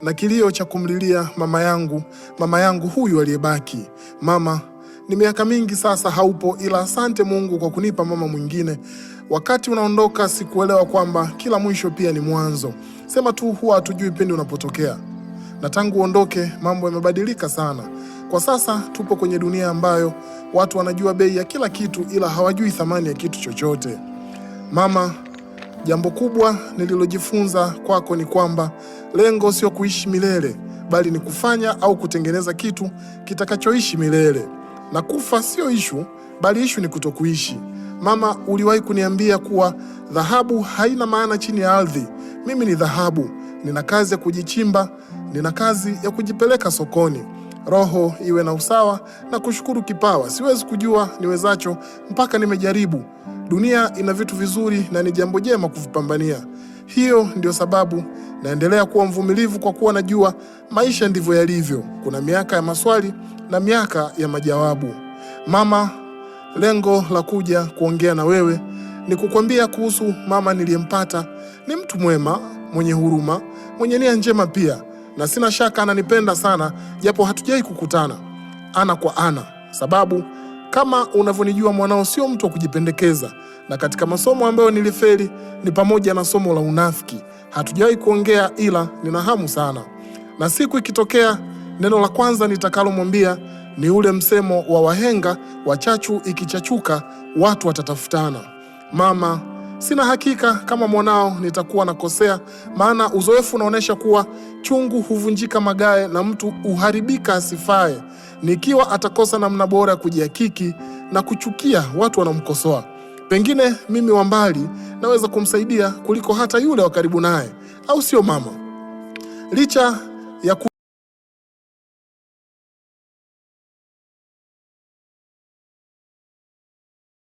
Na kilio cha kumlilia mama yangu, mama yangu huyu aliyebaki. Mama, ni miaka mingi sasa haupo, ila asante Mungu kwa kunipa mama mwingine. Wakati unaondoka sikuelewa kwamba kila mwisho pia ni mwanzo. Sema tu huwa hatujui pindi unapotokea. Na tangu uondoke mambo yamebadilika sana. Kwa sasa tupo kwenye dunia ambayo watu wanajua bei ya kila kitu, ila hawajui thamani ya kitu chochote. Mama, jambo kubwa nililojifunza kwako ni kwamba lengo sio kuishi milele, bali ni kufanya au kutengeneza kitu kitakachoishi milele. Na kufa sio ishu, bali ishu ni kutokuishi. Mama, uliwahi kuniambia kuwa dhahabu haina maana chini ya ardhi. Mimi ni dhahabu, nina kazi ya kujichimba, nina kazi ya kujipeleka sokoni. Roho iwe na usawa na kushukuru kipawa. Siwezi kujua niwezacho mpaka nimejaribu. Dunia ina vitu vizuri na ni jambo jema kuvipambania. Hiyo ndio sababu naendelea kuwa mvumilivu, kwa kuwa najua maisha ndivyo yalivyo. Kuna miaka ya maswali na miaka ya majawabu. Mama, lengo la kuja kuongea na wewe ni kukwambia kuhusu mama niliyempata. Ni mtu mwema, mwenye huruma, mwenye nia njema pia, na sina shaka ananipenda sana, japo hatujai kukutana ana kwa ana, sababu kama unavyonijua mwanao sio mtu wa kujipendekeza, na katika masomo ambayo nilifeli ni pamoja na somo la unafiki. Hatujawahi kuongea, ila nina hamu sana, na siku ikitokea, neno la kwanza nitakalomwambia ni ule msemo wa wahenga wa chachu ikichachuka watu watatafutana. Mama, sina hakika kama mwanao nitakuwa nakosea, maana uzoefu unaonyesha kuwa chungu huvunjika magae na mtu huharibika asifae. Nikiwa atakosa namna bora ya kujihakiki na kuchukia watu wanamkosoa, pengine mimi wa mbali naweza kumsaidia kuliko hata yule wa karibu naye, au sio mama? Licha ya